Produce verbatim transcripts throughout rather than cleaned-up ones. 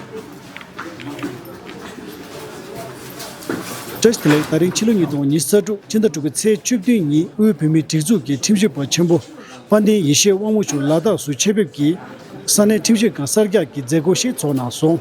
བཀྲ་ཤིས་བདེ་ལེགས། ད་རིང་ཕྱི་ལོ་ཉིས་སྟོང་ཉི་ཤུ་རྩ་དྲུག་ཕྱི་ཟླ་དྲུག་པའི་ཚེས་བཅུ་བདུན་ཉིན་དབུས་བོད་མིའི་སྒྲིག་འཛུགས་ཀྱི་ཁྲིམས་ཞིབ་པ་ཆེན་པོ་དཔལ་ལྡན་ཡེ་ཤེས་དབང་མོ་མཆོག་ལ་དྭགས་སུ་ཆེད་ཕེབས་ཀྱིས་ས་གནས་ཁྲིམས་ཞིབ་ཁང་གསར་རྒྱག་གི་མཛད་སྒོ་ཞིག་ཚོགས་གནང་སོང་།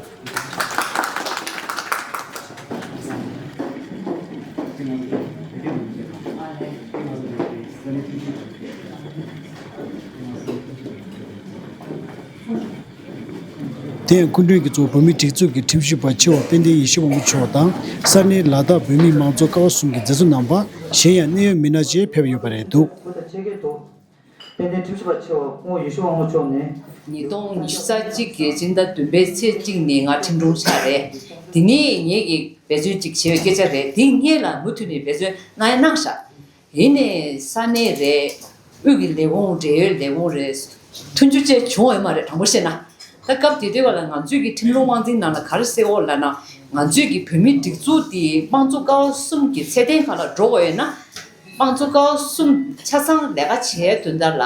དེ་ཡང་སྐུ་མགྲོན་གྱི་གཙོ་བོ་བོད་མིའི་སྒྲིག་འཛུགས་ཀྱི་ཁྲིམས་ཞིབ་པ་ཆེ་བ་དཔལ་ལྡན་ཡེ་ཤེས་དབང་མོ་མཆོག་དང་ས་གནས་ལ་དྭགས་བོད་མིའི་མང་གཙོ་ཀ་བ་གསུམ་གྱི་མཛད་གཙོ་རྣམ་པ། གཞན་ཡང་གནད་ཡོད་མི་སྣ་བཅས་ཕེབས་ཡོད་པ་རེད་འདུག། དཔལ་ལྡན་ཁྲིམས་ཞིབ་པ་ཆེ་བ་སྐུ་ངོ་ཡེ་ཤེས་དབང་མོ་མཆོག་ནས། ཉིས་སྟོང་ཉི་ཤུ་རྩ་གཅིག་གི་སྤྱི་ཟླ་བདུན་པའི་ཚེས་གཅིག་ནས་ང་ཁྲིམས་དྲུང་ཆགས་རེད། དེ་ནས་ངེད་ཀྱིས་འབད་བརྩོན་ཅིག་བྱས་པའི་སྐད་ཆ་རེད། དེ་སྔོན་ལ་མུ་མཐུད་ནས་འབད་བརྩོན་གནང་ཡ་གནང་ཤག། ཡིན་ནའི་ས་གནས་རེད། དབུས་ཀྱི་ལས་ཁུངས་འབྲེལ་ཡོད་ལས་ཁུངས་རེད། མཐུན་འགྱུར་བཅས་བྱུང་ཡོད་མ་རེད། དྲང་པོ་བཤད་ན། ད་སྐབས་དེ་དུས་སྐབས་ལ་ང་ཚོའི་གི་ཁྲིམས་ལུགས་དབང་འཛིན་ནང་ལ་ག་རེ་གསལ་བོ་ལབ་ན། ང་ཚོའི་གི་བོད་མིའི་སྒྲིག་འཛུགས་དེ་དམངས་གཙོ་ཀ་བ་གསུམ་གྱི་ཚད་ལྡན་ཁག་ལ་འགྲོ་དགོས་ཡོད་ན། དམངས་གཙོ་ཀ་བ་གསུམ་ཆ་ཚང་ལས་ཀ་བྱེད་དོན་དག་ལ།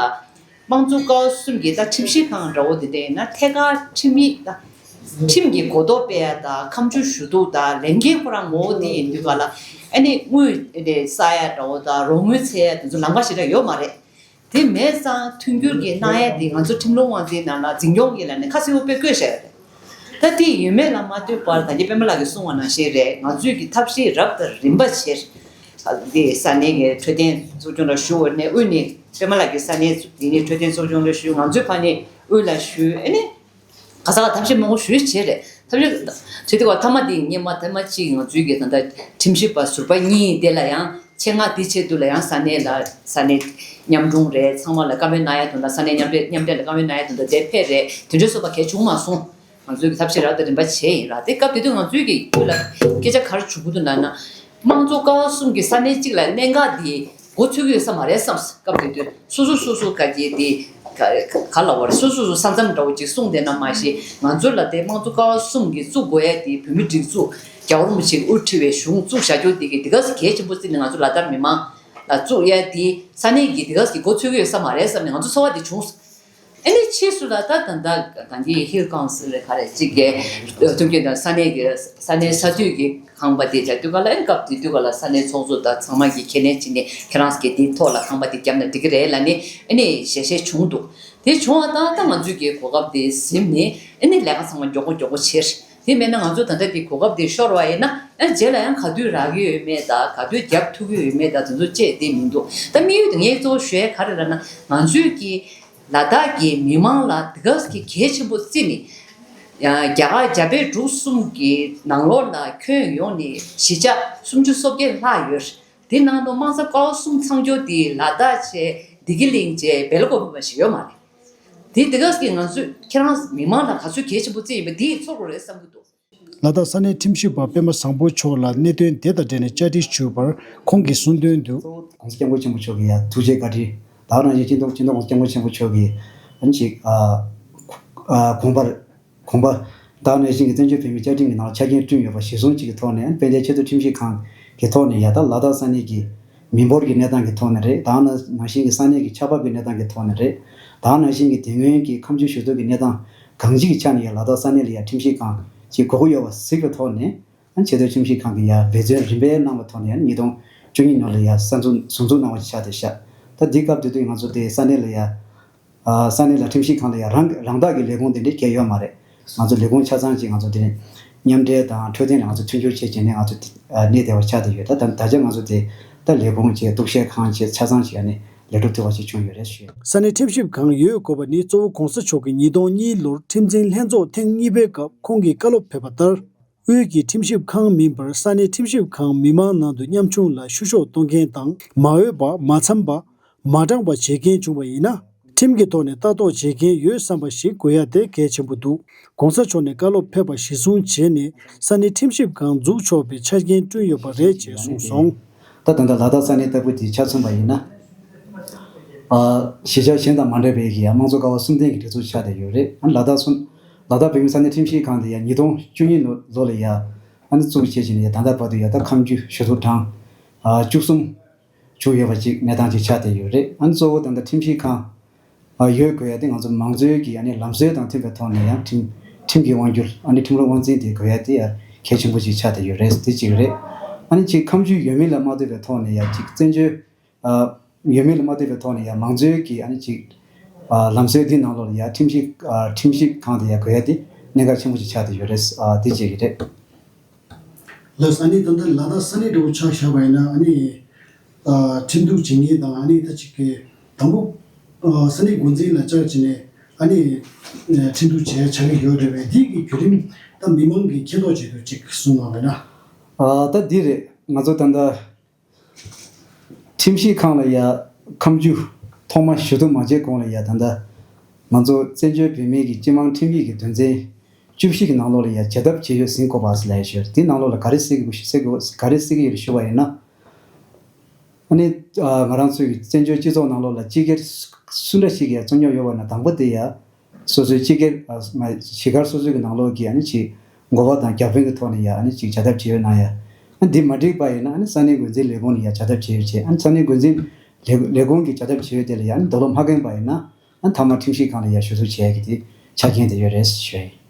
དམངས་གཙོ་ཀ་བ་གསུམ་གྱི་ད་ཁྲིམས་ཞིབ་ཁང་འདྲ་བོ་དེ་འདྲ་ཡིན་ན་ཐད་ཀར་ཁྲིམས་ཡིག་དང་། ཁྲིམས་ཀྱི་གོ་རྟོགས་སྤེལ་ཡ་དང་ཁ་མཆུ་ཞུ་གཏུག་དང་ལས་འགན་ཁོ་རང་ངོ་བོ་དེ་ཡིན་དུས་ག་ལ་ཨ་ནི་དངུལ་དེ་བསགས་ཡ་འདྲ་བོ་དང་རོགས་དངུལ་འཚོལ་ཡ་དེ་ཚོ་ལམ་ཁ་ཞེ་དྲག་ཡོད་མ་རེད། དེ་མེད་ཙང་མཐུན་འགྱུར་གྱི་གནང་ཡ་དེ་ང་ཚོ་ཁྲིམས་ལུགས་དབང་འཛིན་ནང་ལ་འཛིན་སྐྱོང་གི་ལ་ནས་ཁ་གསལ་པོ་དཔེ་བཀོད་བཞག་ཡོད་རེད། ད་དེ་ཡོད་མེད་ལ་མ་ལྟོས་པར་ད་གིན་པད་མ་ལགས་ཀྱིས་གསུངས་པ་ནང་བཞིན་རེད། ང་ཚོས་ཀྱི་ཐབས་ཤེས་རབ་དང་རིམ་པ་བྱས། དེ་ས་གནས་ཀྱི་འཕྲོད་བསྟེན་ཚོགས་ཆུང་ལ་ཞུ་བ་ནས་དབུས་ནས་པད་མ་ལགས་ཀྱི་ས་གནས་དེ་ནས་འཕྲོད་བསྟེན་ཚོགས་ཆུང་ལ་ཞུ། ང་ཚོའི་ཕ་ནས་དབུས་ལ་ཞུ། ཨ་ནི་ག་ས་ག་ཐབས་ཤེས་མང་པོ་ཞུས་བྱས་རེད། ཐབས་ཤེས་བྱེད་དུས་བ་མཐའ་མ་དེ་སྔོན་མ་མཐའ་མ་གཅིག་ང་ཚོའི་གི་ད་ལྟ་ཁྲིམས་ཞིབ་པ་ཟུར་པ་གཉིས་དེ་ལ་ཡང་ཆེད་མངགས་དེ་ཆེད་དུ་ལ་ཡང་ས་གནས་ལ་ས་གནས་མཉམ་དྲུང་རེད། ཚང་མ་ལ་བཀའ་མོལ་གནང་ཡ་དོན་དག་ས་གནས་མཉམ་འབྲེལ་མཉམ་འབྲེལ་ལ་བཀའ་མོལ་གནང་ཡ་དོན་དག་དེ་ཕེབས་རེད། དེ་འདྲའི་སོགས་པ་གལ་བྱུང་མ་སོང་། ང་ཚོའི་གི་ཐབས་ཤེས་རབ་དང་རིམ་པ་བྱས་ཡིན་ར། དེ་སྐབས་དེ་དུས་ང་ཚོའི་གི་ཁུལ་ལ་སྐད་ཆ་ག་རེ་བྱུང་གི་འདུག་ལབ་ན། དམངས་གཙོ་ཀ་བ་གསུམ་གྱི་ས་གནས་གཅིག་ལ་གནད་འགག་འདི་འགོ་ཚུགས་ཀྱི་ཡོད་ས་མ་རེད་བསམ། སྐབས་དེ་དུས་སོ་སོ་སོ་སོ་ག་གི་དེ་ག་ག་ལ་བར་སོ་སོ་སོ་ས་མཚམས་འདྲ་བོ་ཅིག་གསུངས་བསྡད་ན་མ་ཤེས། ང་ཚོ་ལ་དེ་དམངས་གཙོ་ཀ་བ་གསུམ་གྱི་བཙུགས་དགོས་ཡ་དེ་བོད་མི་སྒྲིག་འཛུགས་རྒྱལ་བ་རིན་པོ་ཆེ་གིས་དབུ་ཁྲིད་པའི་གཞུང་བཙུགས་བཞག་རྒྱུ་དེ་གི་དེ་ག་ཚོད་གལ་ཆེན་པོ་བརྩིས་ནས་ང་ཚོ་ལ་དྭགས་མི་མང་ལ་བཙུགས་ཡ་དེ་ས་གནས་ཀྱི་དེ་ག་ཚོད་འགོ་ཚུགས་ཀྱི་ཡོད་ས་མ་རེད་བསམ་ནས་ང་ཚོ་ཚོར་བ་དེ་བྱུང་། ཨ་ནི་ཕྱིས་སུ་ལ་ད་ད་ལྟ་ད་འདི་ཧིལ་ཀའུན་སིལ་རེད་ག་རེ་གཅིག་གི་མཐུན་རྐྱེན་དང་ས་གནས་ཀྱི་ས་གནས་ས་འཐུས་ཀྱི་ཁང་པ་དེ་བྱ་དུས་ག་ལ་ཨ་ནི་སྐབས་དེ་དུས་ག་ལ་ས་གནས་ཚོགས་གཙོ་དང་ཚང་མ་གིས་ཁས་ལེན་བྱས་ནས་ཁྱེད་རང་གི་དེའི་ཐོག་ལ་ཁང་པ་དེ་བརྒྱབ་ན་འགྲིག་གི་རེད་ལབ་ནས་ཨ་ནི་ཞལ་བཞེས་བྱུང་འདུག། དེ་བྱུང་བ་དང་ད་ང་ཚོས་ཀྱི་གོ་སྐབས་དེ་ཟིན་ནས་ཨ་ནི་ལས་ཀ་ཚང་མ་མགྱོགས་པོ་མགྱོགས་པོ་བྱས། དེ་མེད་ན་ང་ཚོ་ད་ལྟ་གི་གོ་སྐབས་དེ་ཤོར་བ་ཡིན་ན་ཨ་རྗེས་ལ་ཡང་ག་དུས་རག་གི་ཡོད་མེད་དང་ག་དུས་རྒྱབ་ཐུབ་ཀྱི་ཡོད་མེད་དང་དེ་ཚོ་བཅས་དེ་མི་འདུག། ད་དམིགས་ཡུལ་དེ་ངས་གཙོ་བོ་ཞུ་ཡ་ག་རེ་ལབ་ན་ང་ཚོས་ཀྱི་ལ་དྭགས་ཀྱི་མི་མང་ལ་དེ་ག་ཙམ་གྱི་གལ་ཆེན་པོ་བརྩིས་ནས། ཡང་རྒྱ་གར་རྒྱ་བལ་འབྲུག་གསུམ་གྱི་ནང་ལོགས་ལ་ཁྱོན་ཡོངས་ནས་གཞིས་ཆགས་སུམ་ཅུ་སོ་བརྒྱད་ལྷག་ཡོད། དེ་ནང་དུ་དམངས་ས་ཀ་བ་གསུམ་ཚང་འབྱོར་དེ་ལ་དྭགས་བཅས་བདེ་སྐྱིད་གླིང་བཅས་སྦེལ་ཀོབ་ཡིན་པ་ཞིག་ཡོད་མ་རེད། དེ་དེ་ག་ཙམ་གྱི་ང་ཚོས་ཁྱེད་རང་མི་མང་ལ་ག་ཚོད་གལ་ཆེན་པོ་བརྩིས་ཡིན་པ་དེ་ཡིས་ཚོར་དགོས་རེད་བསམ་གྱི་འདུག། ལ་དྭགས་ས་གནས་ཁྲིམས་ཞིབ་པ་པད་མ་བཟང་པོ་མཆོག་ལ་གནད་དོན་དེ་དང་འབྲེལ་ནས་བཅར་འདྲི་ཞུས་པར་ཁོང་གིས་གསུངས་དོན་དུ། གོང་ས་སྐྱབས་མགོན་ཆེན་པོ་མཆོག་གི་ཡ་ཐུགས་རྗེ་བཀའ་དྲིན། ད་ག་ནང་བཞིན་སྤྱི་ནོར་སྤྱི་ནོར་གོང་ས་སྐྱབས་མགོན་ཆེན་པོ་མཆོག་གི་ཨ་ནི་ཅིག་ཨ་ཨ་དགོངས་པར་དགོངས་པ། ད་ག་ནང་བཞིན་གྱི་བཙན་བྱོལ་བོད་མིའི་བཅའ་ཁྲིམས་ཀྱི་ནང་ལ་ཆ་རྐྱེན་བསྐྲུན་ཡོད་པ་གཞིར་བཟུང་བྱས་ཀྱི་ཐོག་ནས་ཨ་ནི་དཔལ་ལྡན་ཆེས་མཐོའི་ཁྲིམས་ཞིབ་ཁང་གི་ཐོག་ནས་ཡ་ད་ལ་དྭགས་ས་གནས་ཀྱི་མི་འབོར་གྱི་གནས་སྟངས་ཀྱི་ཐོག་ནས་རེད། ད་ག་ནང་བཞིན་གྱི་ས་གནས་ཀྱི་ཆར་འབབ་ཀྱི་གནས་སྟངས་ཀྱི་ཐོག་ནས་རེད། ད་ག་ནང་བཞིན་གྱི་དེ་སྔོན་གྱི་ཁ་མཆུ་ཞུ་གཏུག་གི་གནས་སྟངས་གང་ཅིའི་ཆ་ནས་ཡང་ལ་དྭགས་ས་གནས་ལ་ཡང་ཁྲིམས་ཞིབ་ཁང་ཅིག་དགོས་ཀྱི་ཡོད་པ་གཟིགས་པའི་ཐོག་ནས་ཨ་ཆེས་མཐོའི་ཁྲིམས་ཞིབ་ཁང་གིས་ཡང་འབད་བརྩོན་རིམ་པས་གནང་བའི་ཐོག་ནས་ཨ་ཉིས་སྟོང་བཅུ་གཉིས་ནང་ལ་ཡང་གསར་འཛུགས་ཟུར་འཛུགས་གནང་བ་ཞིག་ཆགས་བསྡད་ཤག། ད་འདི་སྐབས་དེ་དུས་ང་ཚོ་དེ་ས་གནས་ལ་ཡང་ཨ་ས་གནས་ལ་ཁྲིམས་ཞིབ་ཁང་ལ་ཡང་རང་རང་བདག་གི་ལས་ཁུངས་དེ་འདྲའི་གང་ཡང་ཡོད་མ་རེད། ང་ཚོ་ལས་ཁུངས་ཆ་ཚང་ཅིག་ང་ཚོ་དེ་ནས་མཉམ་འབྲེལ་དང་འཕྲོད་བསྟེན་ལ་ང་ཚོ་མཐུན་འགྱུར་བྱས་བྱས་ནས་ང་ཚོ་དེ་ཨ་གནས་བསྡད་པ་ཆགས་བསྡད་ཡོད། ད་ད་ད་ཆ་ང་ཚོ་དེ་ད་ལས་ཁུངས་བྱས་གཏུག་བཤེར་ཁང་བྱས་ཆ་ཚང་ཅིག་ཨ་ནི་ལས་སྒྲུབ་ཐུབ་པ་ཞིག་བྱུང་ཡོད་རེད་ཞུ། ས་གནས་ཁྲིམས་ཞིབ་ཁང་ཡོད་དགོས་པ་ནི་གཙོ་བོ་གོང་ས་མཆོག་གིས་ཉིས་སྟོང་གཉིས་ལོར་ཁྲིམས་འཛིན་ལྷན་ཚོགས་ཐེངས་གཉིས་པའི་སྐབས་ཁོང་གིས་བཀའ་སློབ་ཕེབས་པ་ལྟར། དབུས་ཀྱི་ཁྲིམས་ཞིབ་ཁང་མིན་པར་ས་གནས་ཁྲིམས་ཞིབ་ཁང་མི་མང་ནང་དུ་ཉམ་ཆུང་ལ་བཤུ་གཞོག་གཏོང་མཁན་དང་མ་འོས་པ་མ་འཚམ་པ་མ་དྲང་བ་བྱེད་མཁན་བྱུང་བ་ཡིན་ན། ཁྲིམས་ཀྱི་ཐོག་ནས་ལྟ་རྟོག་བྱེད་མཁན་ཡོད་བསམ་པ་ཞིག་དགོས་ཡ་དེ་གལ་ཆེན་པོ་འདུག། གོང་ས་མཆོག་ནས་བཀའ་སློབ་ཕེབས་པ་གཞི་བཟུང་བྱས་ནས་ས་གནས་ཁྲིམས་ཞིབ་ཁང་འཛུགས་ཆོག་པའི་ཆ་རྐྱེན་བསྐྲུན་ཡོད་པ་རེད་ཅེས་གསུངས་སོང་། ད་ད་ལྟ་ལ་དྭགས་ས་གནས་ལྟ་བུ་དེའི་ཆ་མཚོན་པ་ཡིན་ན། ཨ་གཞིས་ཆགས་གཞན་དང་མ་འདྲ་བའི་གི་ཡང་དམངས་གཙོ་ཀ་བ་གསུམ་ལྡན་གྱི་སྒྲིག་འཛུགས་ཆགས་བསྡད་ཡོད་རེད། ཨ་ལ་དྭགས་སུ་ལ་དྭགས་བོད་མིའི་ས་གནས་ཁྲིམས་ཞིབ་ཁང་དེ་ཡང་ཉིས་སྟོང་བཅུ་གཉིས་ལོ་ལོ་ལ་ཡང་ཨ་ནི་བཙུགས་བྱས་བྱས་ནས་ཡང་ད་ལྟ་བར་དུ་ཡང་ད་ཁ་མཆུ་ཞུ་གཏུག་དང་ཨ་བཅུ་གསུམ་བྱུང་ཡོད་པ་ཅིག་གནས་སྟངས་ཅིག་ཆགས་བསྡད་ཡོད་རེད། ཨ་ནི་གཙོ་བོ་ད་ལྟ་ཁྲིམས་ཞིབ་ཁང་ཨ་ཡོད་དགོས་ཡ་དེ་ང་ཚོ་མང་གཙོའི་གི་ཨ་ནི་ལམ་སྲོལ་དང་མཐུན་པའི་ཐོག་ནས་ཡང་ཁྲིམས་ ཁྲིམས་ཀྱི་དབང་སྒྱུར། ཨ་ནི་ཁྲིམས་ལུགས་དབང་འཛིན་དེ་དགོས་ཡ་དེ་ཡ་གལ་ཆེན་པོ་ཅིག་ཆགས་བསྡད་ཡོད་རེད། དེ་གཅིག་རེད། ཨ་ནི་ཅིག་ཁ་མཆུ་ཡོད་མེད་ལ་མ་ལྟོས་པའི་ཐོག་ནས་ཡ་ཅིག་བཙན་བྱོལ་ཨ་ཡོད་མེད་ལ་མ་ལྟོས་པའི་ཐོག་ནས་ཡ་མང་གཙོའི་གི་ཨ་ནི་ཅིག་ཨ་ལམ་སྲོལ་འདི་ནང་ལོགས་ལ་ཡ་ཁྲིམས་ཞིབ་ཨ་ཁྲིམས་ཞིབ་ཁང་དེ་ཡ་དགོས་ཡ་དེ་གནད་འགག་ཆེན་པོ་ཅིག་ཆགས་བསྡད་ཡོད་རེད། ཨ་དེ་གཅིག་རེད། ལགས་སོ། ཨ་ནི་ད་ལྟ་ལ་དྭགས་ས་གནས་འདྲ་བོ་ཆ་བཞག་པ་ཡིན་ན། ཨ་ནི་ཨ་ཁྲིམས་གཏུག་བྱེད་མཁན་དང་། ཨ་ནི་ད་ཅིག་གི་དང་པོ་ཨ་ས་གནས་འགོ་འཛིན་ལ་བཅར་བྱས་ནས་ཨ་ནི་ཨ་ཁྲིམས་གཏུག་བྱས་ཆགས་ཀྱི་ཡོད་རེད་པས། འདི་གི་བརྒྱུད་རིམ་ད་མི་མང་གིས་མཁྱེན་རྟོགས་བྱེད་དུ་ཅིག་གསུང་བ་མེད་ན། ཨ་ད་འདི་རེད། ང་ཚོ་ད་ལྟ་ཁྲིམས་ཞིབ་ཁང་ལ་ཡ་ཁ་མཆུ་ཐོག་མ་ཞུ་གཏུག་མ་བྱས་གོང་ལ་ཡ་ད་ལྟ་ང་ཚོ་བཙན་བྱོལ་བོད་མིའི་གི་སྤྱི་དམངས་ཁྲིམས་ཡིག་གི་དོན་ཚན་བཅུ་བཞི་གི་ནང་ལོགས་ལ་ཡ་བྱ་ཐབས་བྱེད་ཡུལ་ཟིན་དགོས་པ་ཟེར་ལབ་ཡ་ཞིག་ཡོད་རེད། དེའི་ནང་ལོགས་ལ་ག་རེ་གསལ་གི་གསལ་གི་ག་རེ་གསལ་གི་ཡོད་རེད་ཞུ་བ་ཡིན་ན། ཨ་ནི་ཨ་ང་རང་ཚོའི་གི་བཙན་བྱོལ་སྤྱི་ཚོགས་ནང་ལོགས་ལ་སྤྱི་སྒེར་སུ་འདྲ་ཞིག་གི་ཡ་རྩོད་རྙོག་ཡོད་པ་ན། དང་པོ་དེ་ཡ་སོ་སོའི་སྤྱི་སྒེར་ཨ་མ་གཞིས་སྒར་སོ་སོའི་གི་ནང་ལོགས་ཀྱི་ཨ་ནི་ཅིག་འགོ་པ་དང་བརྒྱ་དཔོན་གྱི་ཐོག་ནས་ཡ་ཨ་ནི་ཅིག་བྱ་ཐབས་བྱེད་ཡུལ་གནང་ཡ། ཨ་འདི་མ་འགྲིག་པ་ཡིན་ན་ཨ་ནི་ས་གནས་འགོ་འཛིན་ལས་ཁུངས་ནས་ཡ་བྱ་ཐབས་བྱེད་ཡུལ་བྱས། ཨ་ནི་ས་གནས་འགོ་འཛིན་ལས་ལས་ཁུངས་ཀྱི་བྱ་ཐབས་བྱེད་ཡུལ་དེ་ལ་ཡ་ཨ་ནི་དོགས་པ་མ་ཁེངས་པ་ཡིན་ན། ཨ་མཐའ་མ་ཁྲིམས་ཞིབ་ཁང་ལ་ཡ་ཞུ་གཏུག་བྱེད་ཡ་གི་དེ་ཆ་རྐྱེན་དེ་ཡོད་རེད་ཞུ་ཡ་ཡིན།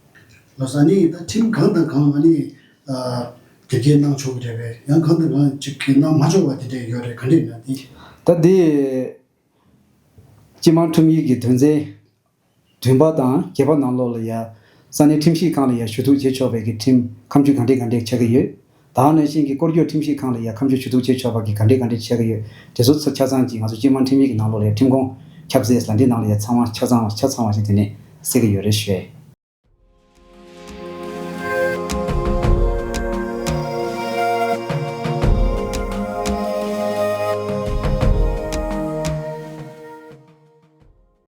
ལགས་སོ། ཨ་ནི་ད་ཁྲིམས་གང་དང་གང་ཨ་ནི་ཨ་དེབ་སྐྱེལ་གནང་ཆོག་གི་རེད་པས། ཡང་གང་དང་གང་ཅིག་གིས་གནང་མ་ཆོག་པ་དེ་འདྲ་ཡོད་རེད། ག་འདྲ་ཡིན་ན་དེ། ད་དེ་སྤྱི་དམངས་ཁྲིམས་ཡིག་གི་དོན་ཚན་བདུན་པ་དང་བརྒྱད་པ་ནང་ལོགས་ལ་ཡ་ས་གནས་ཁྲིམས་ཞིབ་ཁང་ལ་ཡ་ཞུ་གཏུག་བྱེད་ཆོག་པའི་གི་ཁྲིམས་ཁ་མཆུ་ག་འདྲས་ག་འདྲས་ཆགས་ཀྱི་ཡོད། ད་ག་ནང་བཞིན་གྱི་སྐོར་སྐྱོད་ཁྲིམས་ཞིབ་ཁང་ལ་ཡ་ཁ་མཆུ་ཞུ་གཏུག་བྱེད་ཆོག་པ་གི་ག་འདྲས་ག་འདྲས་ཆགས་ཀྱི་ཡོད། དེ་ཚོ་ཆ་ཚང་ཅིག་ང་ཚོ་སྤྱི་དམངས་ཁྲིམས་ཡིག་གི་ནང་ལོགས་ལ་ཡ་ཁྲིམས་ཁང་ཁྱབ་ཚད་ལ་འདི་ནང་ལ་ཡ་ཚང་མ་ཆ་ཚང་བ་ཆ་ཚང་བ་ཞིག་དེ་ནས་གསལ་གྱི་ཡོད་རེད་ཞུ་ཡ་ཡིན།